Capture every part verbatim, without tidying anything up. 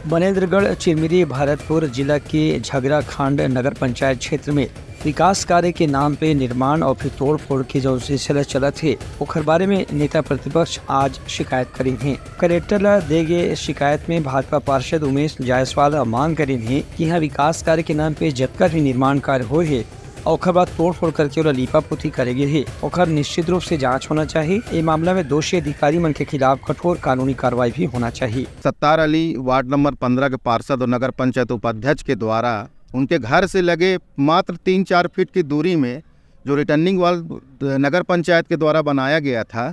बनेन्द्रगढ़ चिरमिरी भरतपुर जिला के झगराखंड नगर पंचायत क्षेत्र में विकास कार्य के नाम पे निर्माण और फिर तोड़फोड़ के जो सिलसिला चलत हे, ओखर बारे में नेता प्रतिपक्ष आज शिकायत करिन हे। कलेक्टर ला दे गे शिकायत में भाजपा पार्षद उमेश जायसवाल मांग करिन हे कि यहाँ विकास कार्य के नाम पे जतका भी निर्माण कार्य होए हे, अउ ओखर बाद तोड़फोड़ करके ओला लीपापोती करे गे हे, ओखर निश्चित रूप से जांच होना चाहिए। ए मामला में दोषी अधिकारी मन के खिलाफ कठोर कानूनी कार्रवाई भी होना चाहिए। सत्तार अली, वार्ड नंबर पन्द्रह के पार्षद और नगर पंचायत उपाध्यक्ष के द्वारा उनके घर से लगे मात्र तीन चार फीट की दूरी में जो रिटर्निंग वॉल नगर पंचायत के द्वारा बनाया गया था,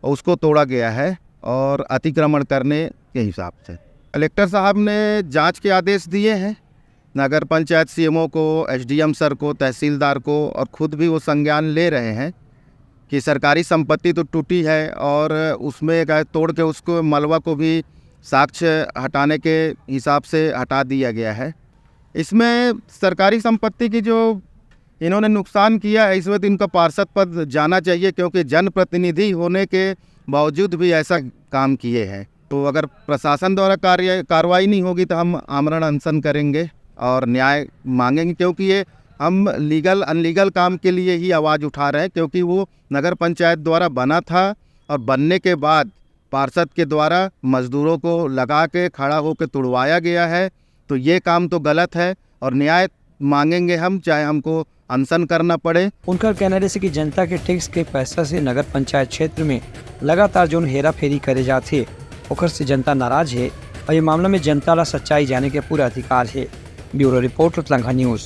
उसको तोड़ा गया है और अतिक्रमण करने के हिसाब से कलेक्टर साहब ने जांच के आदेश दिए हैं। नगर पंचायत सीएमओ को, एसडीएम सर को, तहसीलदार को, और खुद भी वो संज्ञान ले रहे हैं कि सरकारी संपत्ति तो टूटी है और उसमें का तोड़ के उसको मलबा को भी साक्ष्य हटाने के हिसाब से हटा दिया गया है। इसमें सरकारी संपत्ति की जो इन्होंने नुकसान किया है, इसमें तो इनका पार्षद पद जाना चाहिए, क्योंकि जनप्रतिनिधि होने के बावजूद भी ऐसा काम किए हैं। तो अगर प्रशासन द्वारा कार्य, कार्रवाई नहीं होगी तो हम आमरण अनशन करेंगे और न्याय मांगेंगे, क्योंकि ये हम लीगल अनलीगल काम के लिए ही आवाज़ उठा रहे हैं, क्योंकि वो नगर पंचायत द्वारा बना था और बनने के बाद पार्षद के द्वारा मजदूरों को लगा के खड़ा होकर तुड़वाया गया है। तो ये काम तो गलत है और न्याय मांगेंगे हम, चाहे हमको अनशन करना पड़े। उनका कहना रहिसे कि जनता के टैक्स के पैसा से नगर पंचायत क्षेत्र में लगातार जोन हेराफेरी करे जाथे, ओकर से जनता नाराज हे और ये मामला में जनता ला सच्चाई जाने के पूरा अधिकार हे। Bureau report, Ratlam news.